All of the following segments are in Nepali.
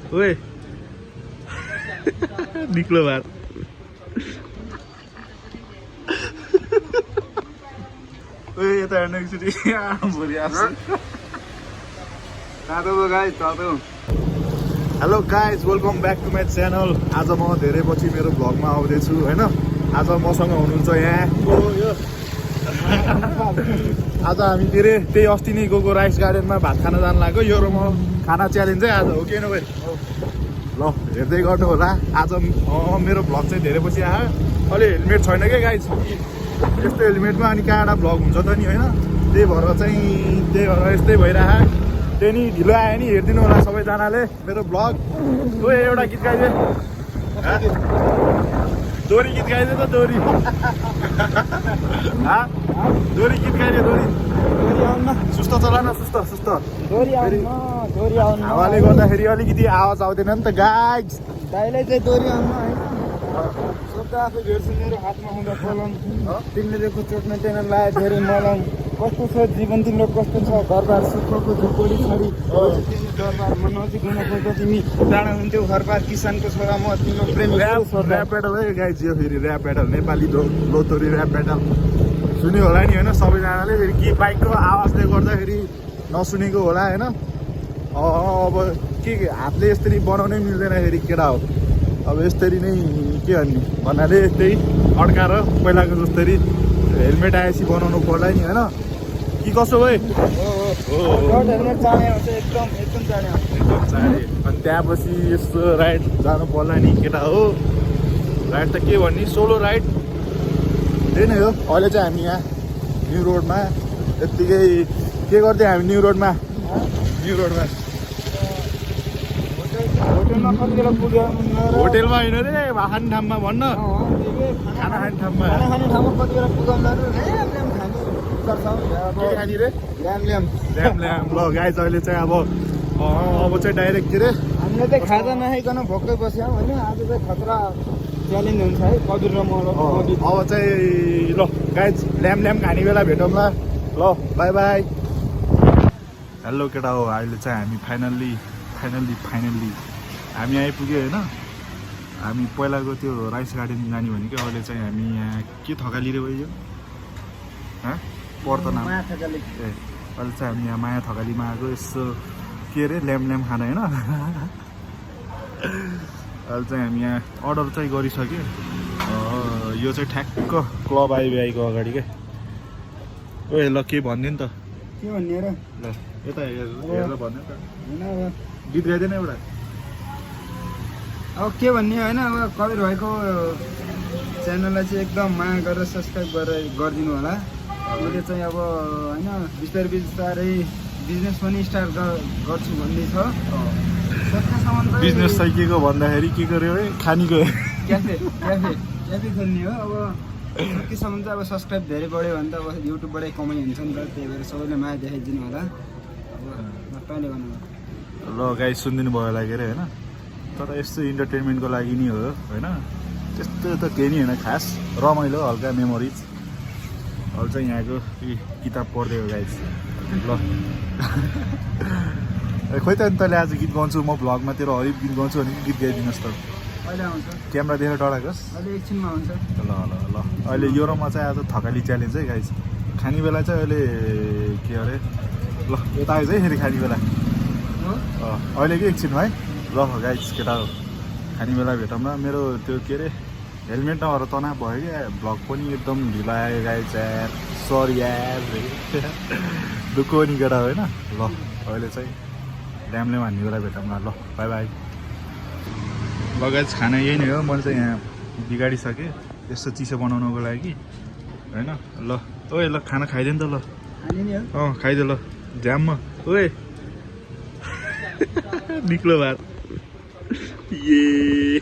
ओए निक्लो बात ओए यता हेर्नु एकचोटि भोलि आउँछ hello guys welcome back to my channel आज म धेरै पछि मेरो भ्लगमा आउँदैछु होइन आज मसँग हुनुहुन्छ यहाँ आज हामी धेरै त्यही अस्ति नै गएको राइस गार्डनमा भात खान जानु लाग्यो यो र म खाना च्यालेन्ज चाहिँ आज हो कि भाइ ल हेर्दै गर्नु होला आज मेरो भ्लग चाहिँ धेरै पछि आयो अहिले हेलमेट छैन क्या गाइज यस्तो हेलमेटमा अनि कहाँबाट भ्लग हुन्छ त नि होइन त्यही भएर यस्तै भइरह त्यही नि ढिलो आयो नि हेरिदिनु होला सबैजनाले मेरो भ्लग ओ एउटा गीत गाइदिए दोरी गीत गाइदिए त दोरी दोरी गीत गाइदिए दोरी सुस्त चला न सुस्त हावाले गर्दाखेरि अलिकति आवाज आउँदैन नि त गाइज दाइले चाहिँ दोरी आउनु होइन सोध्दा आफै भेट्छु मेरो हातमा हुँदा कलम तिमीले दिएको चोटमा टेन लायो धेरै मलम कस्तो छ जीवन तिम्रो कस्तो छ घरबार सुखको झुपडी छरी दरबारमा नजिक हुन खोज्दा तिमी टाढा हुन्थ्यौ घरबार किसानको छोरा म तिम्रो प्रेमी ऱ्याप पेडल है गाइज यो फेरि ऱ्याप पेडल नेपाली लोथोरी ऱ्याप पेडल सुन्यो होला नि होइन सबैजनाले फेरि कि बाइकको आवाजले गर्दाखेरि नसुनेको होला होइन अब के हातले यसरी बनाउनै मिल्दैन फेरि केटा हो अब यसरी नै के भन्ने भन्नाले त्यही अड्काएर पहिलाको जस्तरी हेलमेट आएपछि बनाउनु पर्ला नि होइन कि कसो भाइ एकदम चाँडे अनि त्यहाँपछि यस्तो राइड जानु पर्ला नि केटा हो राइड त के भन्ने सोलो राइड त्यही नै हो अहिले चाहिँ हामी यहाँ न्यु रोडमा यत्तिकै के गर्थ्यौँ हामी न्यु रोडमा होटेलमा होइन रे खाने ठाउँमा भन्न खाना खाने ठाउँमा कति बेला पुगाउँदा खाने रे ल्याम ल गाइज अहिले चाहिँ अब चाहिँ डाइरेक्ट के अरे हामीले चाहिँ खाजा नखाइकन भोकै बस्यौँ होइन आज चाहिँ खतरा च्यालेन्ज हुन्छ है कबिर र म अब चाहिँ ल गाइज ल्याम खाने बेला भेटौँला ल बाई बाई हेलो केटा हो अहिले चाहिँ हामी फाइनल्ली हामी आइपुग्यो होइन हामी पहिलाको त्यो राइस गार्डन जाने भनेको अहिले चाहिँ हामी यहाँ के थकाली रे भयो पर्दैन ए अहिले चाहिँ हामी यहाँ माया थकालीमा आएको यसो के अरे ल्याम खाना होइन अहिले चाहिँ हामी यहाँ अर्डर चाहिँ गरिसक्यो यो चाहिँ ठ्याक्क क्लब आइबिआईको अगाडि क्या ओ ल के भनिदियो नि त के भन्ने र ल यता हेरेर भन्यो नि त गीत गाइदिएन एउटा अब के भन्ने होइन अब कबिर भाइको च्यानललाई चाहिँ एकदम माया गरेर सब्सक्राइब गरिदिनु होला मैले चाहिँ अब होइन बिस्तारै बिजनेस पनि स्टार्ट गर्छु भन्ने छ बिजनेस चाहिँ के को भन्दाखेरि के गर्यो है खानीको क्याफे खोल्ने हो अब सकेसम्म चाहिँ अब सब्सक्राइब धेरै बढ्यो भने त अब युट्युबबाटै कमाइ हुन्छ नि त त्यही भएर सबैले माया देखाइदिनु होला अब तैँले भन्नु ल गाई सुनिदिनु भयो होला के अरे होइन तर यस्तो इन्टरटेनमेन्टको लागि नि हो होइन त्यस्तो त केही नि होइन खास रमाइलो हल्का मेमोरिज अहिले चाहिँ यहाँको किताब पढ्दै हो गाइज ल खोइ त नि तैँले आज गीत गाउँछु म भ्लगमा तेरो हरिब गीत गाउँछु भने गीत गाइदिनुहोस् त अहिले आउँछ क्यामेरा देखेर डराएकोस् अहिले एकछिनमा आउँछ ल अहिले यो र म चाहिँ आज थकाली च्यालेन्ज है गाइज खाने बेला चाहिँ अहिले के अरे ल यता आइज है फेरि खाने बेला अहिले के एकछिन है ल गाइज केटा हो खाने बेला भेटौँ न मेरो त्यो के अरे हेलमेट नभएर तनाव भयो क्या भ्लग पनि एकदम ढिलो आयो गाइज यार सरी यार दुःख नि केटा होइन ल अहिले चाहिँ ल्यामले हान्ने बेला भेटौँ न ल बाई बाई ल गाइज खाना यही नै हो मैले चाहिँ यहाँ बिगाडिसकेँ यस्तो चिसो बनाउनको लागि होइन ल ओए ल खाना खाइदियो नि त ल खाइदियो ल झ्याममा ओए निक्लो भात ये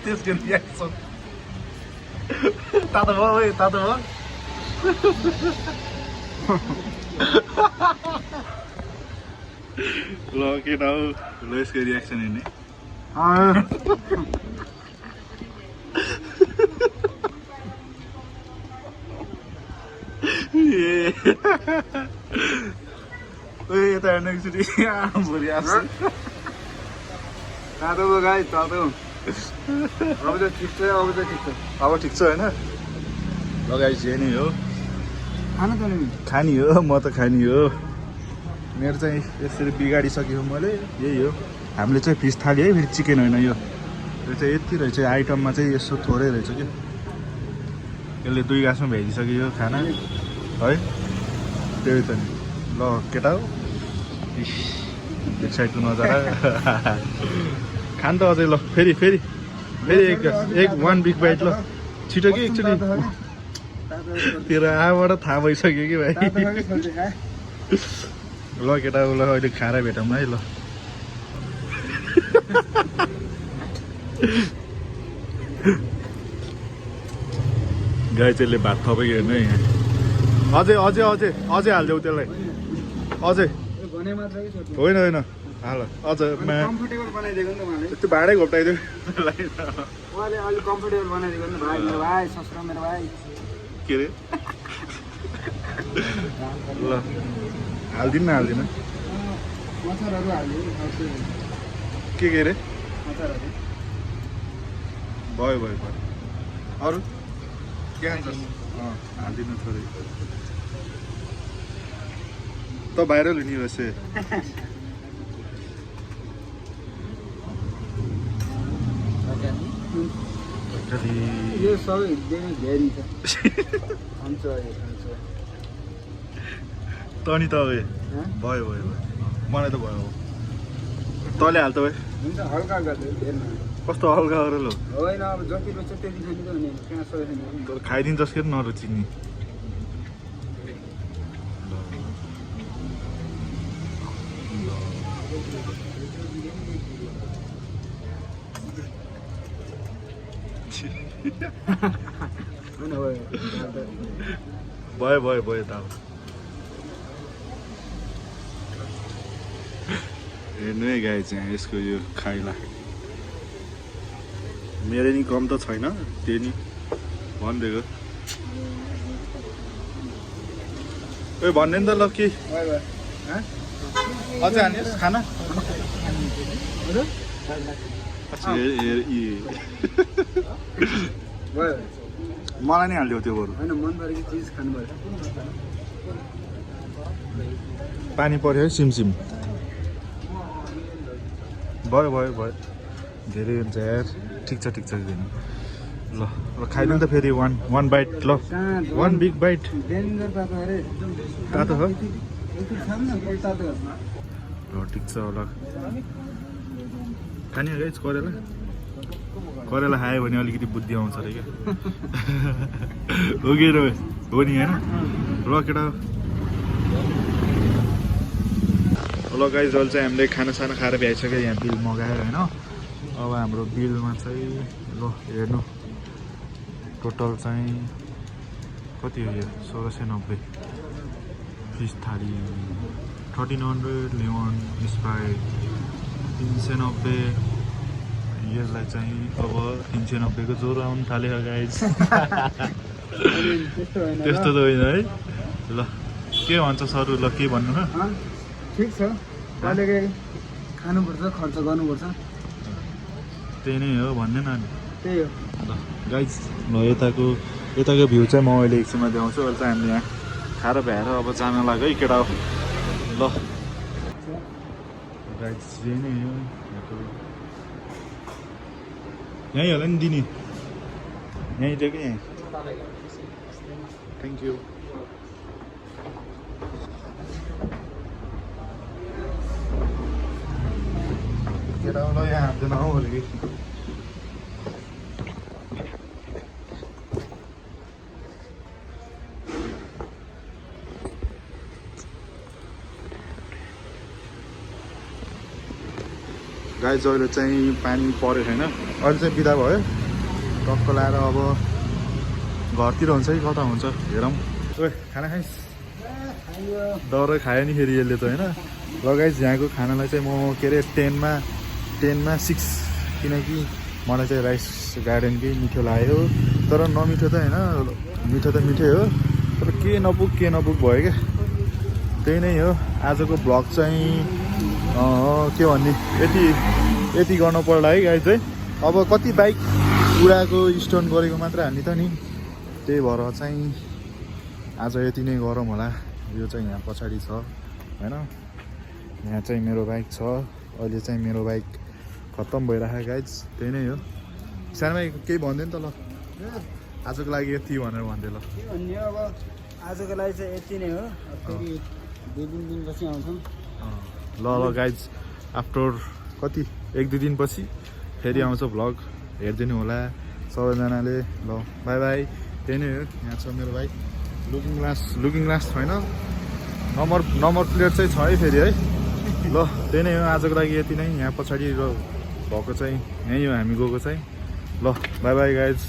त्यसको रियाक्सन तातो भयो ओए तातो भयो ल केटा हो ल यसको रियाक्सन हेर्ने यता हेर्नु एकचोटि भोलि आउँछ तातो भयो गाई तातो अब त ठिक छ अब त ठिक छ अब ठिक छ होइन लगाइ जे नै हो खानु त नि खानी हो म त खानी हो मेरो चाहिँ यसरी बिगाडिसक्यो मैले यही हो हामीले चाहिँ फिस थाली है फेरि चिकन होइन यो चाहिँ यति रहेछ आइटममा चाहिँ यसो थोरै रहेछ कि यसले 2 गाँसमा भ्याइदिइसक्यो यो खाना है त्यही त नि ल केटा हो एक्साइटको नजारा खान त अझै ल फेरि एक 1 बिग बाइट ल छिटो कि एकचोटि तेरो आबाट थाहा भइसक्यो कि भाइ ल केटा ल अहिले खाएर भेटौँ है ल गाई चाहिँले भात थपेको हेर्नु है यहाँ अझै हालिदेऊ त्यसलाई अझै भने मात्र कि छोड्नु होइन हाल अझ कम्फर्टेबल बनाइदिएको नि त उहाँले त्यो भाँडै घोप्टाइदियो उहाँले अलिक कम्फर्टेबल बनाइदिएको नि भाइ मेरो भाइ सस्रो मेरो भाइ के अरे ल हाल्दिनँ अचारहरू हाल्यो के अरे अचारहरू भयो अरू के खान्छस् हालिदिनु थोरै त भाइरल हुने वैसे यो सबै धेरै छ खान्छ तनी त भयो मलाई त भयो तँले हाल त भाइ हुन्छ हल्का गर्दै हेर्नु कस्तो हल्का गरेर लो होइन अब जति रोज्छ त्यति खाने त हुने कहाँ सोच्ने तर खाइदिन्छ के नरुचिने भयो त हेर्नु है गाई चाहिँ यसको यो खाइला मेरो नि कम त छैन त्यही नि भनिदिएको ए भन्ने नि त ल के अझै हाल्नुहोस् खाना मलाई नै हालिदियो त्यो बरु होइन मन परेको चिज खानु पर्छ पानी पर्यो है सिमसिम भयो धेरै हुन्छ यार ठिक छ ल खाइदिनु त फेरि वान बाइट ल 1 बिग बाइट डेन्जर तातो अरे तातो हो खानु न तातो ल ठिक छ ल खाने हो गाइस करेला खायो भने अलिकति बुद्धि आउँछ अरे क्या हो कि हो नि होइन ल केटा ल गाइस अहिले चाहिँ हामीले खानासाना खाएर भ्याइसक्यो यहाँ बिल मगायो होइन अब हाम्रो बिलमा चाहिँ ल हेर्नु टोटल चाहिँ कति हो यो 1690 फिस थाली 1300 लेमन स्प्राइट 390 यसलाई चाहिँ अब 390 को ज्वरो आउनु थाल्यो गाइस त्यस्तो त होइन है ल के भन्छ सरु ल के भन्नु न ठिक छ कहिलेकै खानुपर्छ खर्च गर्नुपर्छ त्यही नै हो भन्ने न त्यही हो ल गाइस ल यताको भ्यू चाहिँ म अहिले एकछिनमा देखाउँछु अहिले चाहिँ हामीले यहाँ खाएर भ्याएर अब जान लाग्यो है केटा ल गाइस यही नै हो यहीँ होला नि दिने यहीँ थियो कि यहीँ थ्याङ्क यू केटा ल यहाँ हाल्दैन हौ अलिकति गाइस अहिले चाहिँ पानी परेको छैन अहिले चाहिँ बिदा भयो टक्क लाएर अब घरतिर हुन्छ कि कता हुन्छ हेरौँ ओए खाना खाइस् डरै खायो नि फेरि यसले त होइन ल गाइस यहाँको खानालाई चाहिँ म के अरे 10मा 6 किनकि मलाई चाहिँ राइस गार्डनकै मिठो लाग्यो तर नमिठो त होइन मिठो त मिठै हो तर के नपुग भयो क्या त्यही नै हो आजको भ्लग चाहिँ के भन्ने यति गर्नु पर्ला है गाइज है। अब कति बाइक उडाएको स्टोन गरेको मात्र हाल्ने त नि, त्यही भएर चाहिँ आज यति नै गरौँ होला। यो चाहिँ यहाँ पछाडि छ होइन, यहाँ चाहिँ मेरो बाइक छ। अहिले चाहिँ मेरो बाइक खत्तम भइरहेको गाइज, त्यही नै हो। सानोमा केही भन्दैन त ल, आजको लागि यति भनेर भन्दै ल। के भन्ने अब आजको लागि चाहिँ यति नै हो। फेरि 2-3 दिनपछि आउँछौँ। ल गाइज, आफ्टर कति 1-2 दिनपछि फेरि आउँछ भ्लग, हेरिदिनु होला सबैजनाले। ल बाई बाई। त्यही नै हो, यहाँ छ मेरो बाइक। लुकिङ ग्लास छैन, नम्बर प्लेट चाहिँ छ है फेरि है। ल त्यही नै हो आजको लागि यति नै। यहाँ पछाडि भएको चाहिँ यहीँ हो हामी गएको चाहिँ। ल बाई बाई गाइज।